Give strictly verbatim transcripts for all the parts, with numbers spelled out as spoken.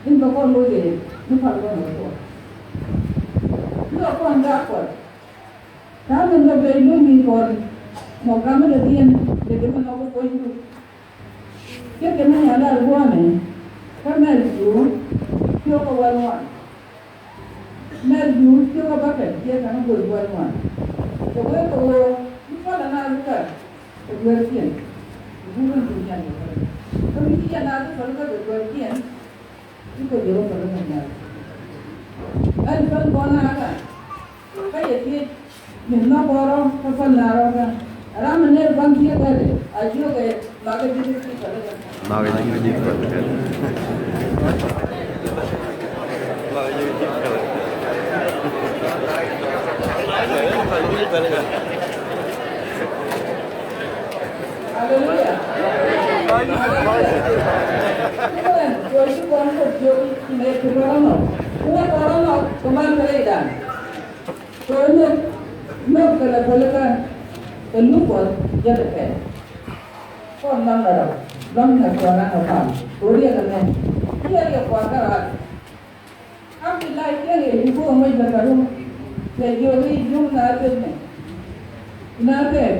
Ni bɛ kɔn loc kɛ ni pal kɔn kɛ kɔn. Ni bɛ kɔn gaa kɔn. Ta̱a̱ min bɛ ben loc mi kɔn. Mɔ gam mi dee diɛn dee kɛ mi nɔk kɛ kɔn yuk. Cɛ kɛ mi nya lar gua̱a̱mɛ. Kä mɛr juu. Piɔk kɛ wal wan. Mɛr juu piɔk kɛ bakɛ jiɛ kɛ ni gua̱a̱mɛ. Kɛ wee kɛ wee ni pal ana rukar. Kɛ dueerkiɛn. Dueerkiɛn. Kä mi ci jɛ naath kɛ päl kä kɛ dueerkiɛn. Ci kɛ dueer päl kä naath. Ɛ päl kɔn naath kä. Kä yɛ thiec. Min nhɔk kɔn rɔ kä päl naath rɔ kä. Ram mi ner gua̱n thiec kä dee. A jiök ɛ makɛ ji̱ thiec päl kä. Makɛ ji̱ thiec päl kä. Aleluya. Kuɛn, kuɛn ci kɔn kɔn jiök nɛ ti rɔ̱ nɔ. Kuɛn rɔ̱ nɔ kɛ mal kɛ rɛydan. Kuɛn nɔ nɔ kɛ lɛ päl kä kɛ luk kɔn jɛ kɛ kɛ. Kɔn lam la rɔ lam na kuɛn rɔ̱ nɔ pam. Kuɛn riɛk nɛ. Riɛk yɛ kuɛn kä rat. Am ti la ikiɛn yɛ ji̱ kuɔk ŋäc bɛ kɛ rum. Cɛ jiök i̱ jiök na thil ni. Na thil.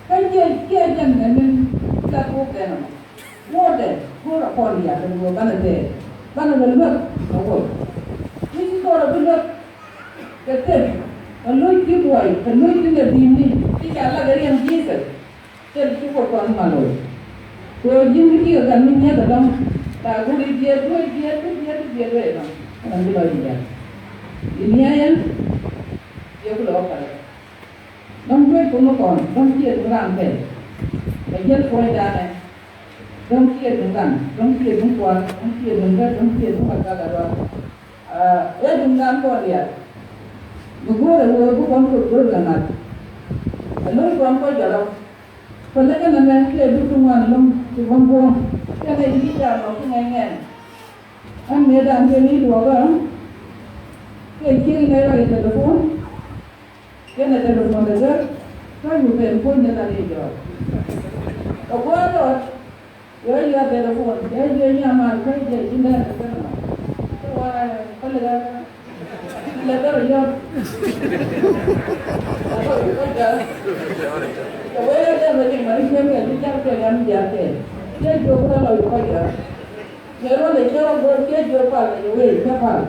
Kä jiɛ jiɛ jɛn kɛ ni̱n la kuɔk kɛn ɔmɔ. Wuɔdɛ go̱o̱r a kɔn diaal kɛ duɔ̱ɔ̱p banɛ thil. Banɛ bɛ luäk kɛ wuɔk. Ni ci kɔn a bi luäk kɛ thil. Kɛ lo̱c ti buɔy kɛ lo̱c ti kɛ bi̱i̱ni. Ti ca la kɛ riɛm Jesus. Thil ci Kuoth kɔn mal wec. Kɛ ɣöö ji̱n mi cikɛ gat mi nyieth ɛlɔ̱ŋ. La go̱ri jiɛɛt dueec jiɛɛt ti jiɛɛt ti jiɛɛt wec ɛlɔ̱ŋ. Ɛn bi lɔc jiɛɛt. Bi nhiac ɛn. Yɛ kulɛ wä kärɛ. Dɔ̱ŋ dueec kum mi kɔn dɔ̱ŋ ciɛ duŋ raan pɛl. Kɛ jiɛl puɔ̱nydan ɛ. Dɔ̱ŋ ciɛ duŋ ran dɔ̱ŋ ciɛ duŋ kua̱r dɔ̱ŋ ciɛ duŋ rɛt dɔ̱ŋ ciɛ duŋ gat gat gat gat. Ɛ duŋdan kɔn diaal. Mi go̱o̱rɛ wee bi kɔn kɛ go̱o̱r kɛ ŋa̱th. Ɛ lo̱c kɔn kɔc jɔlɔ. Pälikä nɛmɛ kiɛ dup ti ŋuan lo̱ŋ ti buɔ̱m buɔ̱m. Kɛnɛ ji̱ jaam ɔ ti ŋɛn ŋɛn. Ɛn mëëdan kiɛ ni duɔkä. Kiɛ ciek inɛ rɔ yɛ telefon. Kɛnɛ telefon dee gär. Kä yu ben puɔ̱ny dee la ni jɔɔk. Ɛ gua̱a̱r rɔɔd. Yɛ yɛ telephone yɛ yɛ nyaman kä yɛ ji̱n dee kɛ kɛn ma. Kä wa kä lɛ kä lɛ kä rɔ yɔt. Kɛ wee yɛ dee bɛ ji̱ mani jiɛn kɛ ji̱ ja̱l kɛ yan jiath kɛ. Yɛ jiök rɔ lɔ yɛ kɔc rɔ. Yɛ rɔ lɛ cɛ rɔ go̱o̱r yɛ jiök pal kɛ yɛ wee cɛ pal.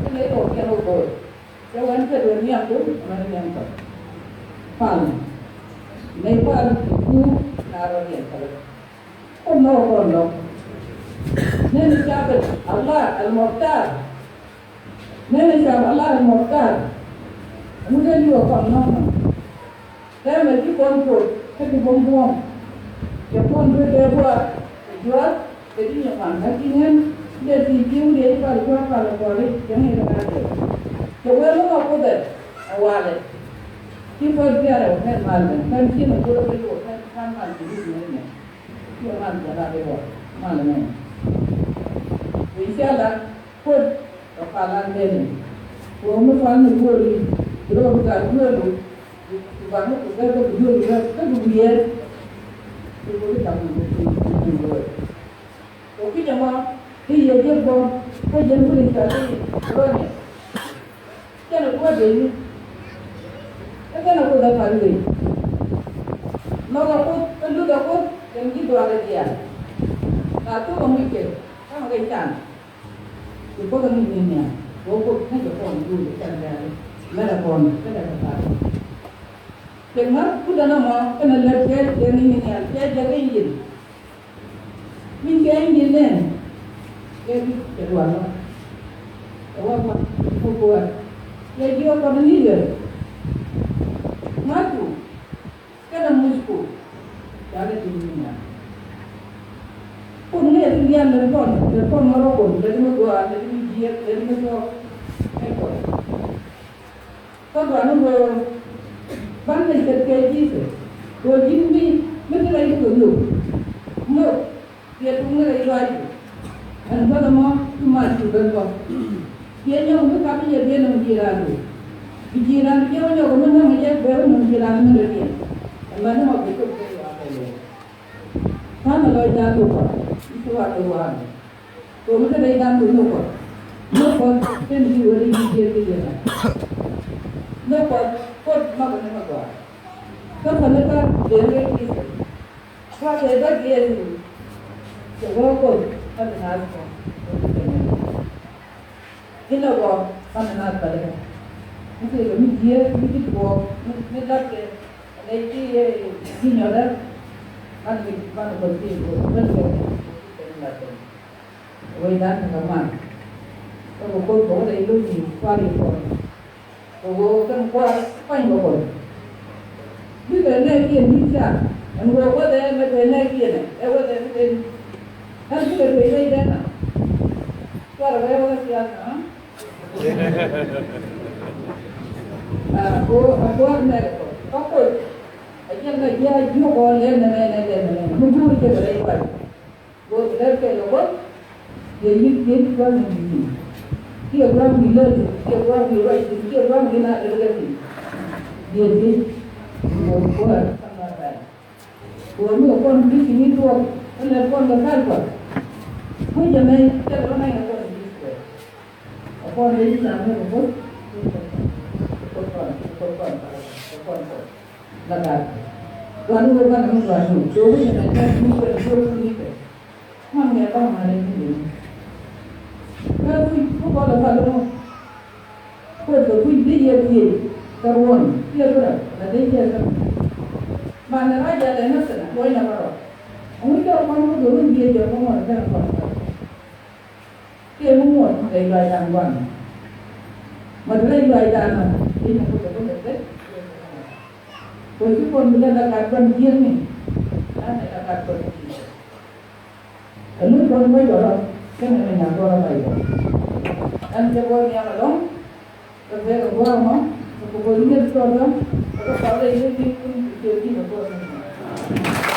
Kä lɛ kɛ wä kɛn wä go̱o̱r. Cɛ wɛn kɛ duel nhiam du mɛn nhiam tɔt. Pal. Nɛy pal ku na rɔ diɛn pal. Kun nɔ kɔn nɔ. Nɛn ni cabit Allah al-Mukhtar. Nɛn ni cabit Allah al-Mukhtar. Ŋut ɛn yuɔ kɔn nɔ nɔ. Dee mɛ ci kɔn kuɔth kä ti buɔ̱m buɔ̱m. Cɛ kɔn duet dee buaar kɛ juath kɛ ti nyɛ man kä ti ŋän. Dee ti jiw dee ci pal juath pal kuɔri cɛ ŋi̱i̱ kɛ ŋa̱t dee. Cɛ wee mi mɔ kuoth ɛ ɛ walɛ. Ci pal biarɛ wä kɛn mal mɛ kɛn ci mɛ kuoth ɛ wä kɛn kan mal ci rik mɛ mɛ. Ci mal jɛ la dee wä mal mɛ. Inshallah. Kuoth kɛ pal an beni. Kɛ ɣöö mi pal ni duɔli bi rɔ bi gat duɔli. Bi gat mi kɛ gat kä bi duɔli kä kä bi wiɛɛr. Bi kɛ bi gat bi duɔli. Kɛ kic ɛmɔ ti yɛ jek bɔ kä jɛn wuni ca ti rɔnyɛ. Cɛn ɛ kuäär dee ni. Kä kɛn ɛ kuoth ɛ pal wei. Nɔk ɛ kuoth kä luth ɛ kuoth kɛn ji̱ duaar ɛ diaal. Ka thok ɛ muc kɛ kä mɛ kɛ can. Ti bäkɛ mi nyin nhiam kɛ wä Kuoth kä jɛ kɔn duul kɛn dɛɛl mɛrɛ kɔn kä dɛɛl kɛ thaak. Tëk ŋa̱th kudɛ nɔmɔ kɛnɛ lät kɛ tëë ni nyin nhiam cɛ jɛ kɛ nyin. Min kɛ nyin nɛn kɛ bi kɛ dual lɔ. Kɛ wä wä kɛ kuäär kɛ jiök kɔn ni gɛ. Ŋa̱thu. Kɛnɛ muc Kuoth ca lɛ ti ni nhiam. Kuoth ŋi̱i̱c ti diaal lɛ kɔn lɛ kɔn ŋɔr ɔ Kuoth lɛ ti mi gɔaa lɛ ti mi jiɛk lɛ ti mi tuɔɔk. Ɛ Kuoth. Kä gɔaa ni ɣöö ban lɛ cɛ kɛ Jesus. Ɣöö ji̱n mi mi ti rɛy ti kɛ nhök. Nhök. Biɛ tuŋ ni rɛy ruac. Ɛn bäth ɛmɔ ti mal cu ben bä. Biɛ nyɔk mi kap i̱ yɛ biɛ nɔŋ ji̱ raan du. Bi ji̱ raan du jɛ wä nyɔk mi nɔŋ jɛ bɛ wä nɔŋ ji̱ raan mi dee biɛ. Ɛmɛ ni mɔ bi tok kɛ yuaak kɛ yɛ. Ta̱a̱ mi lɔc da̱a̱ tok kɔ i̱ ci wak kɛ yuaak. Kɛ ɣöö mi te rɛydan kɛ nhök Kuɔth. Nhök Kuɔth /ken ji̱ wä ri ji̱ jiɛk ji̱ jiɛk. Nhök Kuɔth Kuoth makɛ ni mɛ gɔaa. Kä pälikä dee rɛy Krith. Kua̱r dee bä jiɛk i̱ cɛ wä Kuoth kä bi naath kɔ. Inɔ gɔaa kä mi naath pälikä. Mi tëëkɛ mi jiääk, mi ji̱ tuɔɔk, mi, mi latkɛ. Nɛy ti ji̱ nyɔtdä. Ban kɛ, ban kɛ Kuoth ti Kuoth pälikä. Wecdan kɛ kɛ man. Kä kɛ Kuoth kɛ wä rɛy lo̱cni kua̱r i̱ kɔn. Kɛ ɣöö kɛn kua̱r kuany kɛ Kuɔth. Bikɛ nɛɛkiɛn di̱t car ɛn ɣöö wethɛ mɛ kɛ nɛɛkiɛn ɛ wethɛ mi kɛn. Ɣän bikɛ tuec rɛydɛn a. Cuarɛ wee wä kä siasa, ha? A, kɛ ɣöö a kua̱r nɛɛkɛ Kuɔth. Kä Kuoth a jiɛn kɛ ji̱ a jiök ɣɔɔ lɛn nɛmɛ nɛ lɛn nɛmɛ. Mi guur jɛ kɛ rɛy kua̱r. Go̱o̱r kɛ lɛr kɛl kɛ Kuoth, diɛ yi̱k diɛ gua̱a̱th mi di̱i̱t. Kiɛ gua̱a̱th mi lät, kiɛ gua̱a̱th mi ruac, kiɛ gua̱a̱th mi na lät kɛ di̱i̱t. Diɛ di̱i̱t. Go̱o̱r kuäär ka̱n na bɛl. Go̱o̱r mi kɛ kɔn di̱i̱t ni tuɔɔk, kä lɛr kɔn kɛ kal Kuɔth. Kui̱c ɛmɛ, cɛ lɛ rɔ ŋa̱c kɛ kɔn di̱i̱t Kuɔth. Ɛ kɔn lɛ ji̱ Nyam ni kɛ Kuoth. Kuoth kɔn, Kuoth kɔn, Kuoth kɔn. Lagat. Gɔaa ni wee banɛ mi gɔaa ni wee. Do̱o̱k wi̱cɛ mɛ tɛth ni wee do̱o̱k wi̱cɛ. Ŋuan kɛ kɔn ŋuan rɛy ni wee. Kɛ wi̱c ku gɔl ɛ pal ɛmɔ. Kuoth kɛ wi̱c bi yɛ thiec kɛ ruɔ̱n kiɛ bi rɛl la dee yɛ kɛ. Manɛ rac a lɛ ni thin luɔ̱c na bä rɔ. Ŋuc kɛ kɔn wä kɛ wä biɛ jɛ kɔn ŋuan kɛ kɔn kɔn. Kiɛ mi muɔt rɛy lɔaacdan gua̱n. Mat rɛy lɔaacdan ɔ i̱ ni kucä kucä tek. Kuɛ ci kɔn bi lɛ lakat gua̱n jiäkni. Lan ɛ lakat gua̱n jiäk. Ɛ luth kɔn wec ɔ rɔ kɛnɛ mɛ nya̱a̱ gua̱n rɔ bay bɔ. Ɛn cɛ gua̱n nhiam ɛlɔ̱ŋ. Kɛ guɛk ɛ gua̱a̱r mɔ kɛ kɛ bo̱o̱th yiëë tɔɔtdä kɛ kɛ kɔn rɛy ni ti kun kɛ ciöt ji̱ kɛ gua̱a̱r ni.